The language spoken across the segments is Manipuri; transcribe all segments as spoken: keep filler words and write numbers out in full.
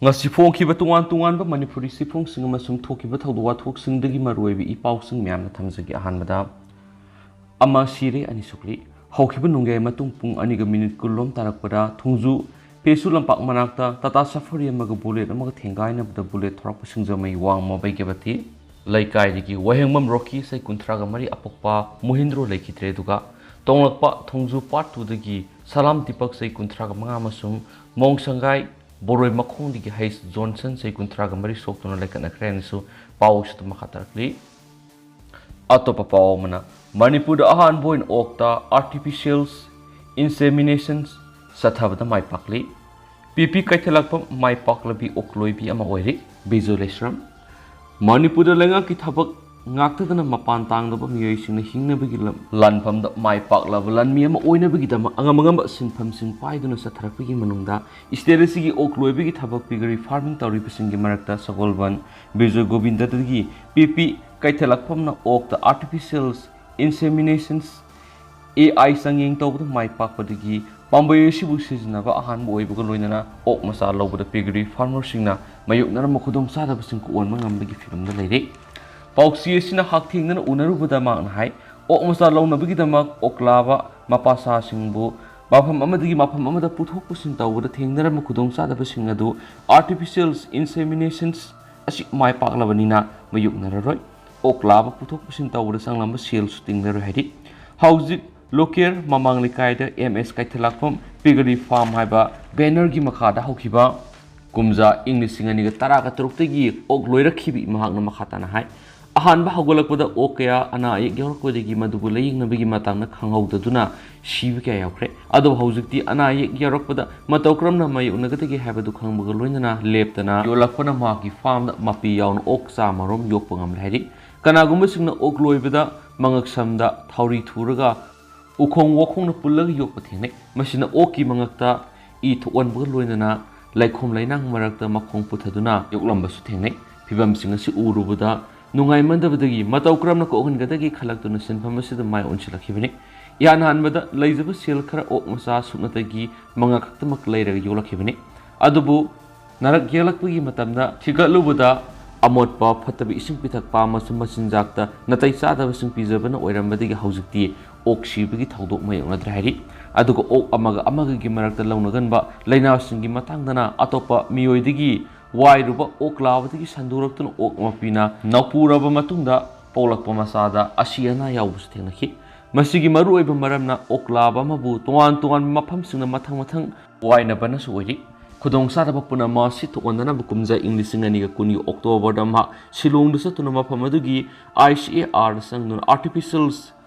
ꯉꯁꯤ ꯐꯣꯡꯈꯤꯕ ꯇꯣꯉꯥꯟ ꯇꯣꯉꯥꯟꯕ ꯃꯅꯤꯄꯨꯔꯤ ꯆꯦꯐꯣꯡꯁꯤꯡ ꯑꯃꯁꯨꯡ ꯊꯣꯛꯈꯤꯕ ꯊꯧꯗꯣꯛ ꯋꯥꯊꯣꯛꯁꯤꯡꯗꯒꯤ ꯃꯔꯨꯑꯣꯏꯕ ꯏ ꯄꯥꯎꯁꯤꯡ ꯃꯌꯥꯝꯅ ꯊꯝꯖꯒꯦ꯫ ꯑꯍꯥꯟꯕꯗ, ꯑꯃ ꯁꯤꯔꯦ, ꯑꯅꯤ ꯁꯣꯛꯂꯤ꯫ ꯍꯧꯈꯤꯕ ꯅꯣꯡꯌꯥꯏ ꯃꯇꯨꯡ ꯄꯨꯡ ꯑꯅꯤꯒ ꯃꯤꯅꯤꯠ ꯀꯨꯟꯂꯣꯝ ꯇꯥꯔꯛꯄꯗ ꯊꯣꯡꯖꯨ ꯄꯦꯁꯨ ꯂꯝꯄꯥꯛ ꯃꯅꯥꯛꯇ ꯇꯥꯇꯥ ꯁꯐꯔꯤ ꯑꯃꯒ ꯕꯨꯂꯦꯠ ꯑꯃꯒ ꯊꯦꯡꯒꯥꯏꯅꯕꯗ ꯕꯨꯂꯦꯠ ꯊꯧꯔꯛꯄ ꯁꯤꯡꯖꯃꯩ ꯋꯥꯡꯃ ꯕꯩꯒ꯭ꯌꯕꯇꯤ ꯂꯩꯀꯥꯏꯗꯒꯤ ꯋꯥꯍꯦꯡꯕꯝ ꯔꯣꯀꯤ, ꯆꯍꯤ ꯀꯨꯟꯊ꯭ꯔꯥꯒ ꯃꯔꯤ, ꯑꯄꯣꯛꯄ ꯃꯣꯍꯤꯟꯗ꯭ꯔꯣ ꯂꯩꯈꯤꯗ꯭ꯔꯦ꯫ ꯑꯗꯨꯒ ꯇꯣꯡꯂꯛꯄ ꯊꯣꯡꯖꯨ ꯄꯥꯔꯠ ꯇꯨꯗꯒꯤ ꯁꯂꯥꯝ ꯗꯤꯄꯛ, ꯆꯍꯤ ꯀꯨꯟꯊ꯭ꯔꯥꯒ ꯃꯉꯥ, ꯑꯃꯁꯨꯡ ꯃꯣꯡ ꯁꯪꯒꯥꯏ ꯕꯣꯔꯣꯏ ꯃꯈꯣꯡꯗꯒꯤ ꯍꯩꯁ ꯖꯣꯟꯁꯟ, ꯆꯍꯤ ꯀꯨꯟꯊ꯭ꯔꯥꯒ ꯃꯔꯤ, ꯁꯣꯛꯇꯨꯅ ꯂꯩꯈꯠꯅꯈ꯭ꯔꯦ ꯍꯥꯏꯅꯁꯨ ꯄꯥꯎ ꯑꯁꯤꯗ ꯃꯈꯥ ꯇꯥꯔꯛꯂꯤ꯫ ꯑꯇꯣꯞꯄ ꯄꯥꯎ ꯑꯃꯅ, ꯃꯅꯤꯄꯨꯔꯗ ꯑꯍꯥꯟꯕ ꯑꯣꯏꯅ ꯑꯣꯛꯇ artificial insemination ꯆꯠꯊꯕꯗ ꯃꯥꯏ ꯄꯥꯛꯂꯤ꯫ ꯄꯤ ꯄꯤ ꯀꯩꯊꯦꯜꯂꯛꯄꯝ ꯃꯥꯏ ꯄꯥꯛꯂꯕꯤ ꯑꯣꯛꯂꯣꯏꯕꯤ ꯑꯃ ꯑꯣꯏꯔꯤ꯫ ꯕꯤꯖꯣꯂꯦꯁ꯭ꯋꯔꯝ꯫ ꯃꯅꯤꯄꯨꯔꯗ ꯂꯩꯉꯥꯛꯀꯤ ꯊꯕꯛ ꯉꯥꯛꯇꯗꯅ ꯃꯄꯥꯟ ꯇꯥꯡꯗꯕ ꯃꯤꯑꯣꯏꯁꯤꯡꯅ ꯍꯤꯡꯅꯕꯒꯤ ꯂꯝ-, ꯂꯥꯟꯐꯝꯗ ꯃꯥꯏ ꯄꯥꯛꯂꯕ ꯂꯥꯟꯃꯤ ꯑꯃ ꯑꯣꯏꯅꯕꯒꯤꯗꯃꯛ ꯑꯉꯝ ꯑꯉꯝꯕ ꯁꯤꯟꯐꯝꯁꯤꯡ ꯄꯥꯏꯗꯨꯅ ꯆꯠꯊꯔꯛꯄꯒꯤ ꯃꯅꯨꯡꯗ state ꯑꯁꯤꯒꯤ ꯑꯣꯛ ꯂꯣꯏꯕꯒꯤ ꯊꯕꯛ, piggery farming ꯇꯧꯔꯤꯕꯁꯤꯡꯒꯤ ꯃꯔꯛꯇ ꯁꯒꯣꯜꯕꯟ ꯕꯤꯖꯣꯏ ꯒꯣꯕꯤꯟꯗꯗꯒꯤ ꯄꯤ ꯄꯤ ꯀꯩꯊꯦꯜꯂꯛꯐꯝꯅ ꯑꯣꯛꯇ artificial inseminations, A I ꯆꯥꯡꯌꯦꯡ ꯇꯧꯕꯗ ꯃꯥꯏ ꯄꯥꯛꯄꯗꯒꯤ ꯄꯥꯝꯕꯩ ꯑꯁꯤꯕꯨ ꯁꯤꯖꯤꯟꯅꯕ ꯑꯍꯥꯟꯕ ꯑꯣꯏꯕꯒ ꯂꯣꯏꯅꯅ ꯑꯣꯛ ꯃꯆꯥ ꯂꯧꯕꯗ piggery farmerꯁꯤꯡꯅ ꯃꯥꯌꯣꯛꯅꯔꯝꯕ ꯈꯨꯗꯣꯡꯆꯥꯗꯕꯁꯤꯡ ꯀꯣꯛꯍꯟꯕ ꯉꯝꯕꯒꯤ ꯐꯤꯚꯝꯗ ꯂꯩꯔꯦ꯫ ꯄꯥꯎꯆꯦ ꯑꯁꯤꯅ ꯍꯛꯊꯦꯡꯅꯅ ꯎꯅꯔꯨꯕꯗ ꯃꯍꯥꯛꯅ ꯍꯥꯏ, ꯑꯣꯛ ꯃꯆꯥ ꯂꯧꯅꯕꯒꯤꯗꯃꯛ ꯑꯣꯛꯂꯥꯕ ꯃꯄꯥ ꯁꯥꯁꯤꯡꯕꯨ ꯃꯐꯝ ꯑꯃꯗꯒꯤ ꯃꯐꯝ ꯑꯃꯗ ꯄꯨꯊꯣꯛ ꯄꯨꯁꯤꯟ ꯇꯧꯕꯗ ꯊꯦꯡꯅꯔꯝꯕ ꯈꯨꯗꯣꯡꯆꯥꯗꯕꯁꯤꯡ ꯑꯗꯨ artificial inseminations ꯑꯁꯤ ꯃꯥꯏ ꯄꯥꯛꯂꯕꯅꯤꯅ ꯃꯥꯌꯣꯛꯅꯔꯔꯣꯏ꯫ ꯑꯣꯛꯂꯥꯕ ꯄꯨꯊꯣꯛ ꯄꯨꯁꯤꯟ ꯇꯧꯕꯗ ꯆꯪꯂꯝꯕ ꯁꯦꯜꯁꯨ ꯇꯤꯡꯂꯔꯣꯏ ꯍꯥꯏꯔꯤ꯫ ꯍꯧꯖꯤꯛ ꯂꯣꯀꯦꯜ ꯃꯃꯥꯡ ꯂꯩꯀꯥꯏꯗ ꯑꯦꯝ ꯑꯦꯁ ꯀꯩꯊꯦꯜꯂꯥꯛꯐꯝ piggery farm ꯍꯥꯏꯕ bannerꯒꯤ ꯃꯈꯥꯗ ꯍꯧꯈꯤꯕ ꯀꯨꯝꯖꯥ ꯏꯪ ꯂꯤꯁꯤꯡ ꯑꯅꯤꯒ ꯇꯔꯥꯒ ꯇꯔꯨꯛꯇꯒꯤ ꯑꯣꯛ ꯂꯣꯏꯔꯛꯈꯤꯕꯤ ꯃꯍꯥꯛꯅ ꯃꯈꯥ ꯇꯥꯅ ꯍꯥꯏ, ꯑꯍꯥꯟꯕ ꯍꯧꯒꯠꯂꯛꯄꯗ ꯑꯣꯛ ꯀꯌꯥ ꯑꯅꯥ ꯑꯌꯦꯛ ꯌꯥꯎꯔꯛꯄꯗꯒꯤ ꯃꯗꯨꯕꯨ ꯂꯥꯌꯦꯡꯅꯕꯒꯤ ꯃꯇꯥꯡꯗ ꯈꯪꯍꯧꯗꯗꯨꯅ ꯁꯤꯕ ꯀꯌꯥ ꯌꯥꯎꯈ꯭ꯔꯦ꯫ ꯑꯗꯨꯕꯨ ꯍꯧꯖꯤꯛꯇꯤ ꯑꯅꯥ ꯑꯌꯦꯛ ꯌꯥꯎꯔꯛꯄꯗ ꯃꯇꯧ ꯀꯔꯝꯅ ꯃꯥꯌꯣꯛꯅꯒꯗꯒꯦ ꯍꯥꯏꯕꯗꯨ ꯈꯪꯕꯒ ꯂꯣꯏꯅꯅ ꯂꯦꯞꯇꯅ ꯌꯣꯜꯂꯛꯄꯅ ꯃꯍꯥꯛꯀꯤ farmꯗ ꯃꯄꯤ ꯌꯥꯎꯅ ꯑꯣꯛ ꯆꯥꯝꯃ ꯔꯣꯝ ꯌꯣꯛꯄ ꯉꯝꯂꯦ ꯍꯥꯏꯔꯤ꯫ ꯀꯅꯥꯒꯨꯝꯕꯁꯤꯡꯅ ꯑꯣꯛ ꯂꯣꯏꯕꯗ ꯃꯉꯛꯁꯝꯗ ꯊꯥꯎꯔꯤ ꯊꯨꯔꯒ ꯎꯈꯣꯡ ꯋꯥꯈꯣꯡꯅ ꯄꯨꯜꯂꯒ ꯌꯣꯛꯄ ꯊꯦꯡꯅꯩ꯫ ꯃꯁꯤꯅ ꯑꯣꯛꯀꯤ ꯃꯉꯛꯇ ꯏ ꯊꯣꯛꯍꯟꯕꯒ ꯂꯣꯏꯅꯅ ꯂꯩꯈꯣꯝ ꯂꯩꯅꯥꯡ ꯃꯔꯛꯇ ꯃꯈꯣꯡ ꯄꯨꯊꯗꯨꯅ ꯌꯣꯛꯂꯝꯕꯁꯨ ꯊꯦꯡꯅꯩ꯫ ꯐꯤꯚꯝꯁꯤꯡ ꯑꯁꯤ ꯎꯔꯨꯕꯗ ꯅꯨꯡꯉꯥꯏꯃꯟꯗꯕꯗꯒꯤ ꯃꯇꯧ ꯀꯔꯝꯅ ꯀꯣꯛꯍꯟꯒꯗꯒꯦ ꯈꯜꯂꯛꯇꯨꯅ ꯁꯤꯟꯐꯝ ꯑꯁꯤꯗ ꯃꯥꯏ ꯑꯣꯟꯁꯤꯜꯂꯛꯈꯤꯕꯅꯤ꯫ ꯏꯍꯥꯟ ꯍꯥꯟꯕꯗ ꯂꯩꯖꯕ ꯁꯦꯜ ꯈꯔ ꯑꯣꯛ ꯃꯆꯥ ꯁꯨꯞꯅꯇꯒꯤ ꯃꯉꯥ ꯈꯛꯇꯃꯛ ꯂꯩꯔꯒ ꯌꯣꯛꯂꯛꯈꯤꯕꯅꯤ꯫ ꯑꯗꯨꯕꯨ ꯅꯥꯔꯛ ꯌꯦꯛꯂꯛꯄꯒꯤ ꯃꯇꯝꯗ ꯊꯤꯒꯠꯂꯨꯕꯗ ꯑꯃꯣꯠꯄ, ꯐꯠꯇꯕ ꯏꯁꯤꯡ ꯄꯤꯊꯛꯄ ꯑꯃꯁꯨꯡ ꯃꯆꯤꯟꯖꯥꯛꯇ ꯅꯥꯇꯩ ꯆꯥꯗꯕꯁꯤꯡ ꯄꯤꯖꯕꯅ ꯑꯣꯏꯔꯝꯕꯗꯒꯤ ꯍꯧꯖꯤꯛꯇꯤ ꯑꯣꯛ ꯁꯤꯕꯒꯤ ꯊꯧꯗꯣꯛ ꯃꯥꯌꯣꯛꯅꯗ꯭ꯔꯦ ꯍꯥꯏꯔꯤ꯫ ꯑꯗꯨꯒ ꯑꯣꯛ ꯑꯃꯒ ꯑꯃꯒꯒꯤ ꯃꯔꯛꯇ ꯂꯧꯅꯒꯟꯕ ꯂꯥꯏꯅꯥꯁꯤꯡꯒꯤ ꯃꯇꯥꯡꯗꯅ ꯑꯇꯣꯞꯄ ꯃꯤꯑꯣꯏꯗꯒꯤ ꯋꯥꯏꯔꯨꯕ ꯑꯣꯛ ꯂꯥꯕꯗꯒꯤ ꯁꯟꯗꯣꯔꯛꯇꯨꯅ ꯑꯣꯛ ꯃꯄꯤꯅ ꯅꯧꯄꯨꯔꯕ ꯃꯇꯨꯡꯗ ꯄꯣꯛꯂꯛꯄ ꯃꯆꯥꯗ ꯑꯁꯤ ꯑꯅꯥ ꯌꯥꯎꯕꯁꯨ ꯊꯦꯡꯅꯈꯤ꯫ ꯃꯁꯤꯒꯤ ꯃꯔꯨꯑꯣꯏꯕ ꯃꯔꯝꯅ ꯑꯣꯛ ꯂꯥꯕ ꯑꯃꯕꯨ ꯇꯣꯉꯥꯟ ꯇꯣꯉꯥꯟꯕ ꯃꯐꯝꯁꯤꯡꯗ ꯃꯊꯪ ꯃꯊꯪ ꯋꯥꯏꯅꯕꯅꯁꯨ ꯑꯣꯏꯔꯤ꯫ ꯈꯨꯗꯣꯡꯆꯥꯗꯕ ꯄꯨꯝꯅꯃꯛ ꯑꯁꯤ ꯊꯣꯛꯍꯟꯗꯅꯕ ꯀꯨꯝꯖꯥ ꯏꯪ ꯂꯤꯁꯤꯡ ꯑꯅꯤꯒ ꯀꯨꯟꯒꯤ ꯑꯣꯛꯇꯣꯕꯔꯗ ꯃꯍꯥꯛ ꯁꯤꯂꯣꯡꯗ ꯆꯠꯇꯨꯅ ꯃꯐꯝ ꯑꯗꯨꯒꯤ ꯑꯥꯏ ꯁꯤ ꯑꯦ ꯑꯥꯔꯗ ꯆꯪꯗꯨꯅ artificial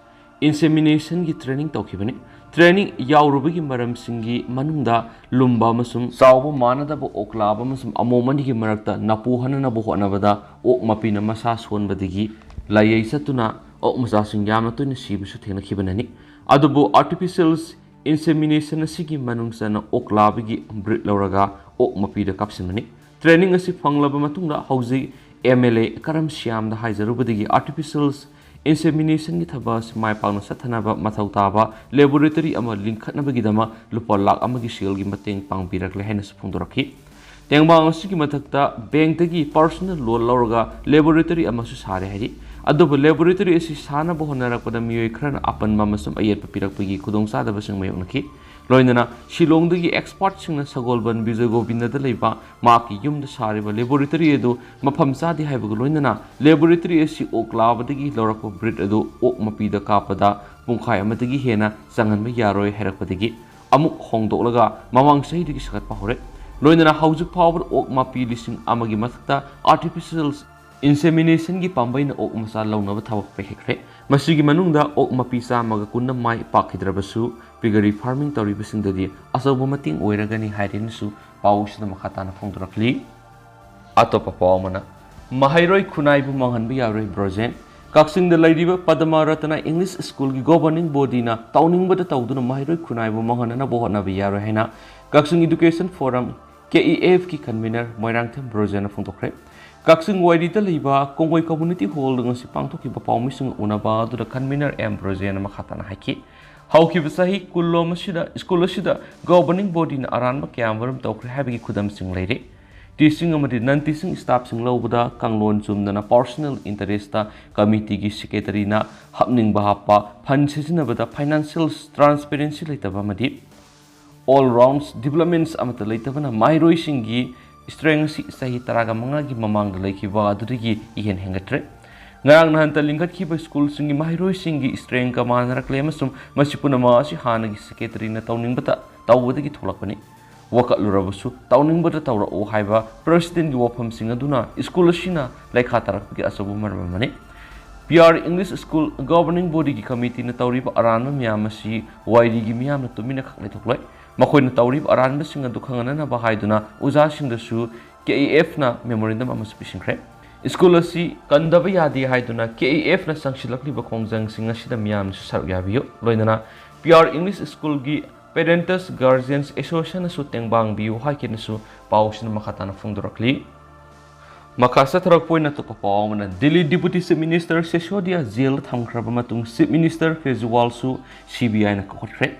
inseminationꯒꯤ training ꯇꯧꯈꯤꯕꯅꯤ꯫ Training ꯌꯥꯎꯔꯨꯕꯒꯤ ꯃꯔꯝꯁꯤꯡꯒꯤ ꯃꯅꯨꯡꯗ ꯂꯨꯝꯕ ꯑꯃꯁꯨꯡ ꯆꯥꯎꯕ ꯃꯥꯟꯅꯗꯕ ꯑꯣꯛ ꯂꯥꯕ ꯑꯃꯁꯨꯡ ꯑꯃꯣꯝ ꯑꯅꯤꯒꯤ ꯃꯔꯛꯇ ꯅꯥꯄꯨ ꯍꯟꯅꯅꯕ ꯍꯣꯠꯅꯕꯗ ꯑꯣꯛ ꯃꯄꯤꯅ ꯃꯁꯥ ꯁꯣꯟꯕꯗꯒꯤ ꯂꯥꯏꯌꯩ ꯆꯠꯇꯨꯅ ꯑꯣꯛ ꯃꯆꯥꯁꯤꯡ ꯌꯥꯝꯅ ꯇꯣꯏꯅ ꯁꯤꯕꯁꯨ ꯊꯦꯡꯅꯈꯤꯕꯅꯅꯤ꯫ ꯑꯗꯨꯕꯨ artificial insemination ꯑꯁꯤꯒꯤ ꯃꯅꯨꯡ ꯆꯟꯅ ꯑꯣꯛ ꯂꯥꯕꯒꯤ breed ꯂꯧꯔꯒ ꯑꯣꯛ ꯃꯄꯤꯗ ꯀꯥꯞꯁꯤꯟꯕꯅꯤ꯫ Training ꯑꯁꯤ ꯐꯪꯂꯕ ꯃꯇꯨꯡꯗ ꯍꯧꯖꯤꯛ ꯑꯦꯝ ꯑꯦꯜ ꯑꯦ ꯀꯔꯝ ꯁ꯭ꯌꯥꯝꯗ ꯍꯥꯏꯖꯔꯨꯕꯗꯒꯤ artificial inseminationꯒꯤ ꯊꯕꯛ ꯑꯁꯤ ꯃꯥꯏ ꯄꯥꯛꯅ ꯆꯠꯊꯅꯕ ꯃꯊꯧ ꯇꯥꯕ laboratory ꯑꯃ ꯂꯤꯡꯈꯠꯅꯕꯒꯤꯗꯃꯛ ꯂꯨꯄꯥ ꯂꯥꯈ ꯑꯃꯒꯤ ꯁꯦꯜꯒꯤ ꯃꯇꯦꯡ ꯄꯥꯡꯕꯤꯔꯛꯂꯦ ꯍꯥꯏꯅꯁꯨ ꯐꯣꯡꯗꯣꯔꯛꯈꯤ꯫ ꯇꯦꯡꯕꯥꯡ ꯑꯁꯤꯒꯤ ꯃꯊꯛꯇ bankꯇꯒꯤ personal loan ꯂꯧꯔꯒ laboratory ꯑꯃꯁꯨ ꯁꯥꯔꯦ ꯍꯥꯏꯔꯤ꯫ ꯑꯗꯨꯕꯨ laboratory ꯑꯁꯤ ꯁꯥꯅꯕ ꯍꯣꯠꯅꯔꯛꯄꯗ ꯃꯤꯑꯣꯏ ꯈꯔꯅ ꯑꯄꯟꯕ ꯑꯃꯁꯨꯡ ꯑꯌꯦꯠꯄ ꯄꯤꯔꯛꯄꯒꯤ ꯈꯨꯗꯣꯡꯆꯥꯗꯕꯁꯤꯡ ꯃꯥꯌꯣꯛꯅꯈꯤ꯫ ꯂꯣꯏꯅꯅ ꯁꯤꯂꯣꯡꯗꯒꯤ expertꯁꯤꯡꯅ ꯁꯒꯣꯜꯕꯟ ꯕꯤꯖꯣꯏ ꯒꯣꯕꯤꯟꯗꯗ ꯂꯩꯕ ꯃꯍꯥꯛꯀꯤ ꯌꯨꯝꯗ ꯁꯥꯔꯤꯕ laboratory ꯑꯗꯨ ꯃꯐꯝ ꯆꯥꯗꯦ ꯍꯥꯏꯕꯒ ꯂꯣꯏꯅꯅ laboratory ꯑꯁꯤ ꯑꯣꯛ ꯂꯥꯕꯗꯒꯤ ꯂꯧꯔꯛꯄ breed ꯑꯗꯨ ꯑꯣꯛ ꯃꯄꯤꯗ ꯀꯥꯞꯄꯗ ꯄꯨꯡꯈꯥꯏ ꯑꯃꯗꯒꯤ ꯍꯦꯟꯅ ꯆꯪꯍꯟꯕ ꯌꯥꯔꯣꯏ ꯍꯥꯏꯔꯛꯄꯗꯒꯤ ꯑꯃꯨꯛ ꯍꯣꯡꯗꯣꯛꯂꯒ ꯃꯃꯥꯡ ꯆꯍꯤꯗꯒꯤ ꯁꯥꯒꯠꯄ ꯍꯧꯔꯦ꯫ ꯂꯣꯏꯅꯅ ꯍꯧꯖꯤꯛ ꯐꯥꯎꯕꯗ ꯑꯣꯛ ꯃꯄꯤ ꯂꯤꯁꯤꯡ ꯑꯃꯒꯤ ꯃꯊꯛꯇ artificial inseminationꯒꯤ ꯄꯥꯝꯕꯩꯅ ꯑꯣꯛ ꯃꯆꯥ ꯂꯧꯅꯕ ꯊꯕꯛ ꯄꯥꯏꯈꯠꯈ꯭ꯔꯦ꯫ ꯃꯁꯤꯒꯤ ꯃꯅꯨꯡꯗ ꯑꯣꯛ ꯃꯄꯤ ꯆꯥꯝꯃꯒ ꯀꯨꯟꯅ ꯃꯥꯏ ꯄꯥꯛꯈꯤꯗ꯭ꯔꯕꯁꯨ piggery farming ꯇꯧꯔꯤꯕꯁꯤꯡꯗꯗꯤ ꯑꯆꯧꯕ ꯃꯇꯦꯡ ꯑꯣꯏꯔꯒꯅꯤ ꯍꯥꯏꯔꯦꯅꯁꯨ ꯄꯥꯎꯁꯤꯗ ꯃꯈꯥ ꯇꯥꯅ ꯐꯣꯡꯗꯣꯔꯛꯂꯤ꯫ ꯑꯇꯣꯞꯄ ꯄꯥꯎ ꯑꯃꯅ, ꯃꯍꯩꯔꯣꯏ ꯈꯨꯟꯅꯥꯏꯕꯨ ꯃꯥꯡꯍꯟꯕ ꯌꯥꯔꯣꯏ ꯕ꯭ꯔꯣꯖꯦꯟ꯫ ꯀꯛꯆꯤꯡꯗ ꯂꯩꯔꯤꯕ ꯄꯗꯃ ꯔꯇꯅ English Schoolꯒꯤ governing bodyꯅ ꯇꯧꯅꯤꯡꯕꯗ ꯇꯧꯗꯨꯅ ꯃꯍꯩꯔꯣꯏ ꯈꯨꯟꯅꯥꯏꯕꯨ ꯃꯥꯡꯍꯟꯅꯅꯕ ꯍꯣꯠꯅꯕ ꯌꯥꯔꯣꯏ ꯍꯥꯏꯅ ꯀꯛꯆꯤꯡ Education Forum, K E F ꯀꯤ convener ꯃꯣꯏꯔꯥꯡꯊꯦꯝ ꯕ꯭ꯔꯣꯖꯦꯟꯅ ꯐꯣꯡꯗꯣꯛꯈ꯭ꯔꯦ꯫ ꯀꯛꯆꯤꯡ ꯋꯥꯏꯔꯤꯗ ꯂꯩꯕ ꯀꯣꯡꯒꯣꯏ Community Hallꯗ ꯉꯁꯤ ꯄꯥꯡꯊꯣꯛꯈꯤꯕ ꯄꯥꯎꯃꯤꯁꯤꯡꯒ ꯎꯅꯕ ꯑꯗꯨꯗ convener ꯑꯦꯝ ꯕ꯭ꯔꯣꯖꯦꯟꯅ ꯃꯈꯥ ꯇꯥꯅ ꯍꯥꯏꯈꯤ꯫ ꯍꯧꯈꯤꯕ ꯆꯍꯤ ꯀꯨꯟꯂꯣꯝ ꯑꯁꯤꯗ school ꯑꯁꯤꯗ governing bodyꯅ ꯑꯔꯥꯟꯕ ꯀꯌꯥꯃꯔꯨꯝ ꯇꯧꯈ꯭ꯔꯦ ꯍꯥꯏꯕꯒꯤ ꯈꯨꯗꯝꯁꯤꯡ ꯂꯩꯔꯤ꯫ Teaching ꯑꯃꯗꯤ non teaching staffꯁꯤꯡ ꯂꯧꯕꯗ ꯀꯥꯡꯂꯣꯟ ꯆꯨꯝꯗꯅ personal interestꯇ committeeꯒꯤ secretaryꯅ ꯍꯥꯞꯅꯤꯡꯕ ꯍꯥꯞꯄ, fund ꯁꯤꯖꯤꯟꯅꯕꯗ financial transparency ꯂꯩꯇꯕ ꯑꯃꯗꯤ all rounds developments ꯑꯃꯠꯇ ꯂꯩꯇꯕꯅ ꯃꯍꯩꯔꯣꯏꯁꯤꯡꯒꯤ strength ꯑꯁꯤ ꯆꯍꯤ ꯇꯔꯥꯒ ꯃꯉꯥꯒꯤ ꯃꯃꯥꯡꯗ ꯂꯩꯈꯤꯕ ꯑꯗꯨꯗꯒꯤ ꯏꯍꯦꯟ ꯍꯦꯟꯒꯠꯇ꯭ꯔꯦ꯫ ꯉꯔꯥꯡ ꯅꯍꯥꯟꯇ ꯂꯤꯡꯈꯠꯈꯤꯕ ꯁ꯭ꯀꯨꯜꯁꯤꯡꯒꯤ ꯃꯍꯩꯔꯣꯏꯁꯤꯡꯒꯤ strengthꯀ ꯃꯥꯟꯅꯔꯛꯂꯦ ꯑꯃꯁꯨꯡ ꯃꯁꯤ ꯄꯨꯝꯅꯃꯛ ꯑꯁꯤ ꯍꯥꯟꯅꯒꯤ secretaryꯅ ꯇꯧꯅꯤꯡꯕꯇ ꯇꯧꯕꯗꯒꯤ ꯊꯣꯛꯂꯛꯄꯅꯤ꯫ ꯋꯥꯀꯠꯂꯨꯔꯕꯁꯨ ꯇꯧꯅꯤꯡꯕꯗ ꯇꯧꯔꯛꯎ ꯍꯥꯏꯕ presidentꯀꯤ ꯋꯥꯐꯝꯁꯤꯡ ꯑꯗꯨꯅ ꯁ꯭ꯀꯨꯜ ꯑꯁꯤꯅ ꯂꯩꯈꯥ ꯇꯥꯔꯛꯄꯒꯤ ꯑꯆꯧꯕ ꯃꯔꯝ ꯑꯃꯅꯤ꯫ P R English School governing bodyꯒꯤ committeeꯅ ꯇꯧꯔꯤꯕ ꯑꯔꯥꯟꯕ ꯃꯌꯥꯝ ꯑꯁꯤ ꯋꯥꯏꯔꯤꯒꯤ ꯃꯤꯌꯥꯝꯅ ꯇꯨꯃꯤꯟꯅ ꯈꯛ ꯂꯩꯊꯣꯛꯂꯣꯏ꯫ ꯃꯈꯣꯏꯅ ꯇꯧꯔꯤꯕ ꯑꯔꯥꯟꯕꯁꯤꯡ ꯑꯗꯨ ꯈꯪꯍꯟꯅꯅꯕ ꯍꯥꯏꯗꯨꯅ ꯑꯣꯖꯥꯁꯤꯡꯗꯁꯨ K E Fꯅ memorandum ꯑꯃꯁꯨ ꯄꯤꯁꯤꯟꯈ꯭ꯔꯦ꯫ ꯁ꯭ꯀꯨꯜ ꯑꯁꯤ ꯀꯟꯗꯕ ꯌꯥꯗꯦ ꯍꯥꯏꯗꯨꯅ K E Fꯅ ꯆꯪꯁꯤꯜꯂꯛꯂꯤꯕ ꯈꯣꯡꯖꯪꯁꯤꯡ ꯑꯁꯤꯗ ꯃꯤꯌꯥꯝꯅꯁꯨ ꯁꯔꯨꯛ ꯌꯥꯕꯤꯌꯨ꯫ ꯂꯣꯏꯅꯅ P R English Schoolꯒꯤ Parents Guardians Associationꯅꯁꯨ ꯇꯦꯡꯕꯥꯡꯕꯤꯌꯨ ꯍꯥꯏꯈꯤꯅꯁꯨ ꯄꯥꯎꯁꯤꯅ ꯃꯈꯥ ꯇꯥꯅ ꯐꯣꯡꯗꯣꯔꯛꯂꯤ꯫ ꯃꯈꯥ ꯆꯠꯊꯔꯛꯄ ꯑꯣꯏꯅ ꯑꯇꯣꯞꯄ ꯄꯥꯎ ꯑꯃꯅ, ꯗꯤꯜꯂꯤ Deputy Chief Minister ꯁꯦꯁꯣꯗꯤꯌꯥ ꯖꯦꯜꯗ ꯊꯝꯈ꯭ꯔꯕ ꯃꯇꯨꯡ Chief Minister ꯀꯦꯖ꯭ꯔꯤꯋꯥꯜꯁꯨ C B Iꯅ ꯀꯧꯈꯠꯈ꯭ꯔꯦ꯫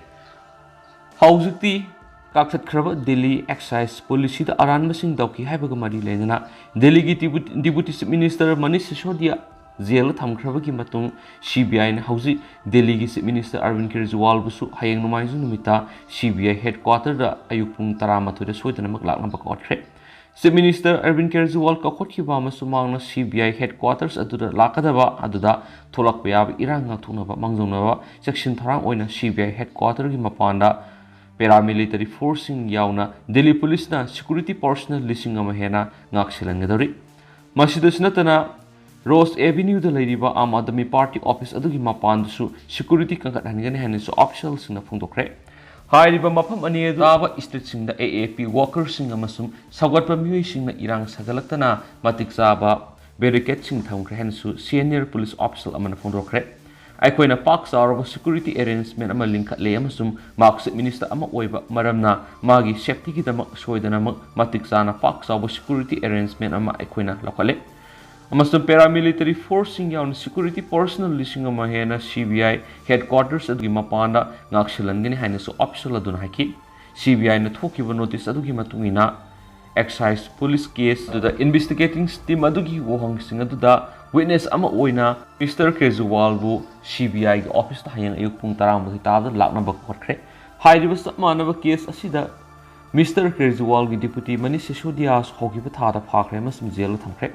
ꯍꯧꯖꯤꯛꯇꯤ ꯀꯛꯊꯠꯈ꯭ꯔꯕ ꯗꯤꯜꯂꯤ excise policyꯗ ꯑꯔꯥꯟꯕꯁꯤꯡ ꯇꯧꯈꯤ ꯍꯥꯏꯕꯒ ꯃꯔꯤ ꯂꯩꯅꯅ ꯗꯤꯜꯂꯤꯒꯤ Deputy, Deputy Chief Minister Manish ꯁꯤꯁꯣꯗꯤꯌꯥ ꯖꯦꯜꯗ ꯊꯝꯈ꯭ꯔꯕꯒꯤ ꯃꯇꯨꯡ C B Iꯅ ꯍꯧꯖꯤꯛ ꯗꯤꯜꯂꯤꯒꯤ Chief Minister ꯑꯔꯕꯤꯟ ꯀꯦꯖ꯭ꯔꯤꯋꯥꯜꯕꯨꯁꯨ ꯍꯌꯦꯡ ꯅꯣꯡꯃꯥꯏꯖꯤꯡ ꯅꯨꯃꯤꯠꯇ C B I headquarterꯗ ꯑꯌꯨꯛ ꯄꯨꯡ ꯇꯔꯥꯃꯥꯊꯣꯏꯗ ꯁꯣꯏꯗꯅꯃꯛ ꯂꯥꯛꯅꯕ ꯀꯧꯈꯠꯈ꯭ꯔꯦ꯫ Chief Minister ꯑꯔꯕꯤꯟ ꯀꯦꯖ꯭ꯔꯤꯋꯥꯜ ꯀꯧꯈꯠꯈꯤꯕ ꯑꯃꯁꯨꯡ ꯃꯍꯥꯛꯅ C B I headquarters ꯑꯗꯨꯗ ꯂꯥꯛꯀꯗꯕ ꯑꯗꯨꯗ ꯊꯣꯛꯂꯛꯄ ꯌꯥꯕ ꯏꯔꯥꯡ ꯉꯥꯛꯊꯣꯛꯅꯕ ꯃꯥꯡꯖꯧꯅꯕ ꯆꯦꯛꯁꯤꯟ ꯊꯧꯔꯥꯡ ꯑꯣꯏꯅ C B I headquarterꯒꯤ ꯃꯄꯥꯟꯗ paramilitary forceꯁꯤꯡ ꯌꯥꯎꯅ ꯗꯤꯜꯂꯤ ꯄꯨꯂꯤꯁꯅ security personnel ꯂꯤꯁꯤꯡ ꯑꯃ ꯍꯦꯟꯅ ꯉꯥꯛꯁꯦꯜꯍꯟꯒꯗꯧꯔꯤ꯫ ꯃꯁꯤꯗꯁꯨ ꯅꯠꯇꯅ Rose Avenueꯗ ꯂꯩꯔꯤꯕ ꯑꯥꯝ ꯑꯥꯗꯃꯤ ꯄꯥꯔꯇꯤ office ꯑꯗꯨꯒꯤ ꯃꯄꯥꯟꯗꯁꯨ security ꯀꯟꯈꯠꯍꯟꯒꯅꯤ ꯍꯥꯏꯅꯁꯨ officialꯁꯤꯡꯅ ꯐꯣꯡꯗꯣꯛꯈ꯭ꯔꯦ꯫ ꯍꯥꯏꯔꯤꯕ ꯃꯐꯝ ꯑꯅꯤ ꯑꯗꯨ ꯇꯥꯕ streetꯁꯤꯡꯗ A A P workerꯁꯤꯡ ꯑꯃꯁꯨꯡ ꯁꯧꯒꯠꯄ ꯃꯤꯑꯣꯏꯁꯤꯡꯅ ꯏꯔꯥꯡ ꯁꯥꯒꯠꯂꯛꯇꯅ ꯃꯇꯤꯛ ꯆꯥꯕ barricadeꯁꯤꯡ ꯊꯝꯈ꯭ꯔꯦ ꯍꯥꯏꯅꯁꯨ senior police official ꯑꯃꯅ ꯐꯣꯡꯗꯣꯛꯈ꯭ꯔꯦ꯫ ꯑꯩꯈꯣꯏꯅ ꯄꯥꯛ ꯆꯥꯎꯔꯕ security arrangement ꯑꯃ ꯂꯤꯡꯈꯠꯂꯦ ꯑꯃꯁꯨꯡ ꯃꯍꯥꯛ Chief Minister ꯑꯃ ꯑꯣꯏꯕ ꯃꯔꯝꯅ ꯃꯥꯒꯤ safetyꯒꯤꯗꯃꯛ ꯁꯣꯏꯗꯅꯃꯛ ꯃꯇꯤꯛ ꯆꯥꯅ ꯄꯥꯛ ꯆꯥꯎꯕ security arrangement ꯑꯃ ꯑꯩꯈꯣꯏꯅ ꯂꯧꯈꯠꯂꯦ꯫ ꯑꯃꯁꯨꯡ paramilitary forceꯁꯤꯡ ꯌꯥꯎꯅ security personnel ꯂꯤꯁꯤꯡ ꯑꯃ ꯍꯦꯟꯅ C B I headquarters ꯑꯗꯨꯒꯤ ꯃꯄꯥꯟꯗ ꯉꯥꯛꯁꯦꯜꯍꯟꯒꯅꯤ ꯍꯥꯏꯅꯁꯨ official ꯑꯗꯨꯅ ꯍꯥꯏꯈꯤ꯫ C B Iꯅ ꯊꯣꯛꯈꯤꯕ notice ꯑꯗꯨꯒꯤ ꯃꯇꯨꯡ ꯏꯟꯅ, ꯑꯦꯛꯁꯥꯏꯁ ꯄꯨꯂꯤꯁ ꯀꯦꯁ ꯑꯗꯨꯗ ꯏꯟꯚꯦꯁꯇꯤꯒꯦꯇꯤꯡ ꯇꯤꯝ ꯑꯗꯨꯒꯤ ꯋꯥꯍꯪꯁꯤꯡ ꯑꯗꯨꯗ ꯋꯤꯠꯅꯦꯁ ꯑꯃ ꯑꯣꯏꯅ ꯃꯤꯁꯇꯔ ꯀꯦꯖ꯭ꯔꯤꯋꯥꯜꯕꯨ ꯁꯤ ꯕꯤ ꯑꯥꯏꯒꯤ ꯑꯣꯐꯤꯁꯇ ꯍꯌꯦꯡ ꯑꯌꯨꯛ ꯄꯨꯡ ꯇꯔꯥꯃꯥꯊꯣꯏ ꯇꯥꯕꯗ ꯂꯥꯛꯅꯕ ꯀꯧꯈꯠꯈ꯭ꯔꯦ꯫ ꯍꯥꯏꯔꯤꯕ ꯆꯞ ꯃꯥꯟꯅꯕ ꯀꯦꯁ ꯑꯁꯤꯗ ꯃꯤꯁꯇꯔ ꯀꯦꯖ꯭ꯔꯤꯋꯥꯜꯒꯤ ꯗꯤꯄ꯭ꯌꯨꯇꯤ ꯃꯅꯤꯁ ꯁꯤꯁꯣꯗꯤꯌꯥꯁꯨ ꯍꯧꯈꯤꯕ ꯊꯥꯗ ꯐꯥꯈ꯭ꯔꯦ ꯑꯃꯁꯨꯡ ꯖꯦꯜꯗ ꯊꯝꯈ꯭ꯔꯦ꯫